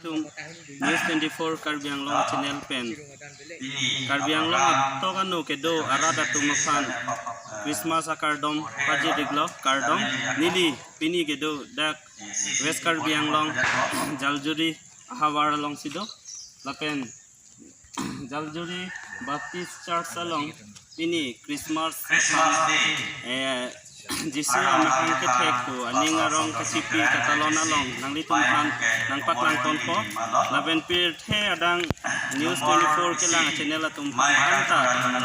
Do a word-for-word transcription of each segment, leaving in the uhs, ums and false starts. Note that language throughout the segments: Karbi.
News twenty-four Karbi Anglong channel pen Karbi Anglong atok ano kedo arat atum aphan Christmas akardom pajir-iklo. Kardom. Neli pini kedo dak West Karbi Anglong Jaljuri ahavar alongsi do, lapen Jaljuri Baptist Church along pini Christmas aphan, eh, Jisu amahang kethek pu aning arong kasipi katalon along nanglitum aphan nangpaklang ponpo. Lapen pirthe adang News twenty-four kelang channel atum aphan anta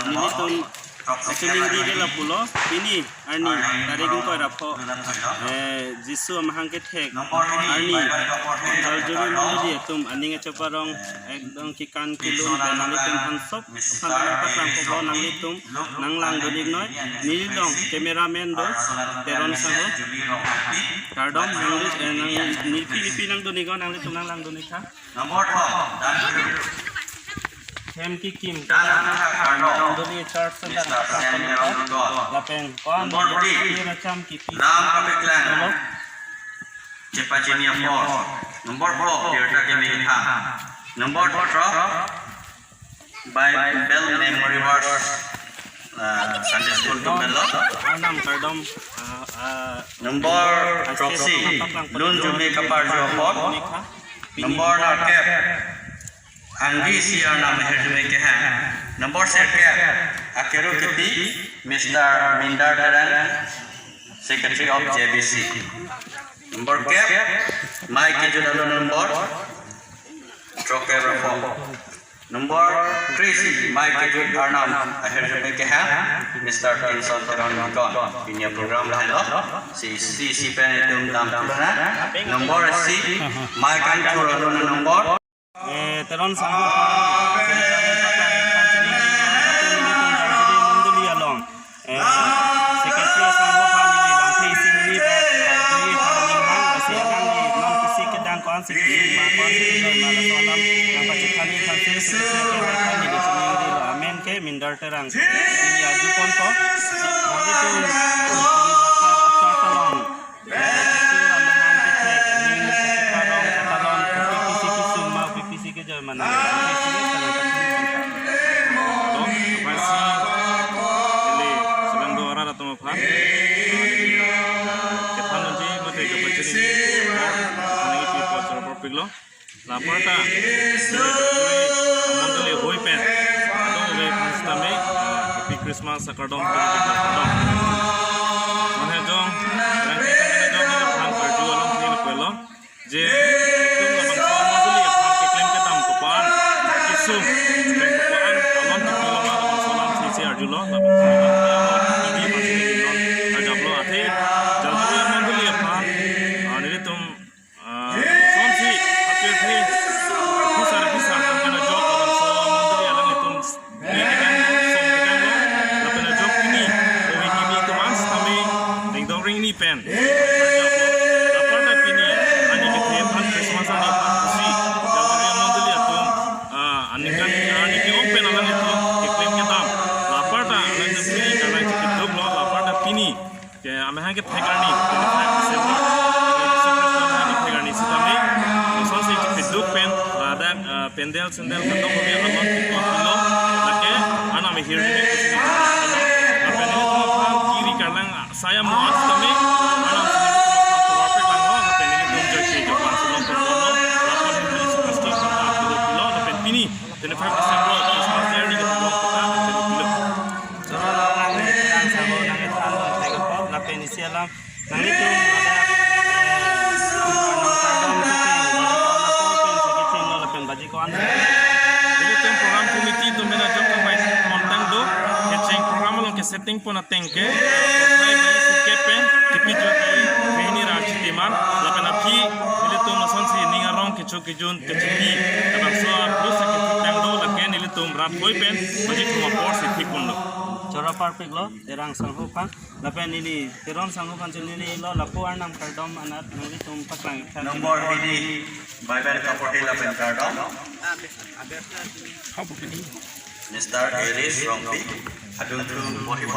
nelitum kachiningri ke lapulo, pini arni tarik ingkoi ra pho, eh, Jisu amahang kethek arni Jaljuri mondoli atum aning achap arong ekdom kekan kelun pen nanglitum aphan sop aphan nangpaklang ponpo, nanglitum nanglangdun-iknoi. Neli along cameraman do, Teron sangho. Kardom, nangli, eh, nang, neli pi, neli pi nangdun-iknon, nanglitum nanglangdun-iktha. Number two, Dankiru. Hem kikim. Dankiru Kardom. Mondoli church center. Mister Samuel Rongkot. Lapen ko-an Number three, Racham kikim. Lam kapeklang. Hello. Chepachini apor. Number four, Tirta Kemikitha. Number four, Bible Memory Verse, uh, Sunday School atum pen lo. Arnam kardom, ah, ah, Number throksi, Lun Jumi Kaparjo apor. Number nerkep, Anggi isi arnam ahirjume kehang. Number sirkep, Akeru kipi, Mister Mindar Terang, Secretary of J B C. Number kep, mei kejut alun number throkkep ra pho. Number three isi, mei kejut arnam ahirjume kehang, Mister Kinson Teron Bikon. Pini aprogram lahelo, si isi pen itum damthu lonang. Number isi, mei kangthur alun number. Eh, Teron sangho aphan, Teron sangho aphan chini, chini, chini, chini, mondoli along. Eh, Secretary sangho aphan neli lamthe isi neli ba, eh, dui aphan ning hang, lasi alangli non kisi kedang ko-ansi kisi ma, ko-ansi kedang ma, laso alam nangpachethani aphan si Secretary aphan neli chiningrilo. Amen ke Mindar Terang. Neli arju ponpo. Nanglitum, eh, church along. Jisu amahang kethek, ning kachepharong katalon, kopi pisi kesung ma, kopi pisi kejoi ma nang. Dong, aphrangsi, neli, selam do arat atum aphan. Kethan unji, mate kapachini, kethan unji, po chor por piklo. Laporta, mondoli hoi pen, adong ove aphan sitame, ah, Happy Christmas akardom, kardom. Mane jong, rangke kami jong, neli aphan karju along thil pelo. Je, itum labangso mondoli aphan keklem kedam kopan, kesung, keklem kopan, alon kipilo ma labangso alam si si arjulo, labangso alam, ah, T V aphan si arjaplo athe, Jaljuri mondoli aphan, ah, nelitum Ah, sonsi, apirthe, phisar, phisar, tong pen ajok, labangso mondoli alanglitum, nelitum song kedang lo, lapen ajok pini, ove kimi atum an sitame, dingdong ring ni pen. Laporta pini, ani kethe aphan Christmas ani aphan pusi, Jaljuri mondoli atum, ah, aningkan, ani ke-ong pen alanglitum, keklem kedam. Laporta, alanglitum pini, kalang chikiduk lo, laporta pini. Ke amahang kethek arni, twenty-five December, Jisu Khristo amahang kethek arni sitame, lasonsi chipiduk pen, ladak, ah, pendel sendel kadokave alon kipi pilo, lake arnam ahirjume pusi. Lapen nelitum aphan kiri karlang, ah, saya mo sitame, arnam si nelitum aphan tovar pek langlo, lapen nelitum joike jopan si long pon lo, lapen Jisu Khristo aphan apilo pilo, lapen pini, twenty-five December, Christmas Day arni ketok long kota, apilo pilo. Choro lo nang nang sabo nang than nang thek apot lapen isi alam nanglitum ladak, eh, nang kardom kecheng, baji ko-an apo pen si kecheng lo lapen baji ko-an. Nelitum program committee atum pen ajok kangvai montang do, kecheng program along ke setting pon ateng ke, hai bai si ke pen, kipi jo bai, bai ni ra chitiman, lapen aphi, nelitum lasonsi ning arong kecho kejun, kechipi, labangso aphrang si kethek tang do, lake nelitum rat hoi pen, baji thum apor si thik pon lo. Choro parpik lo, Terang sangho aphan. Lapen neli, Teron sangho aphan chinilo, lapu arnam kardom anat, nanglitum paklang iktha. Number hini, Bible kaporhi lapen kardom. Mister Elis Rongpi, adung thu porhi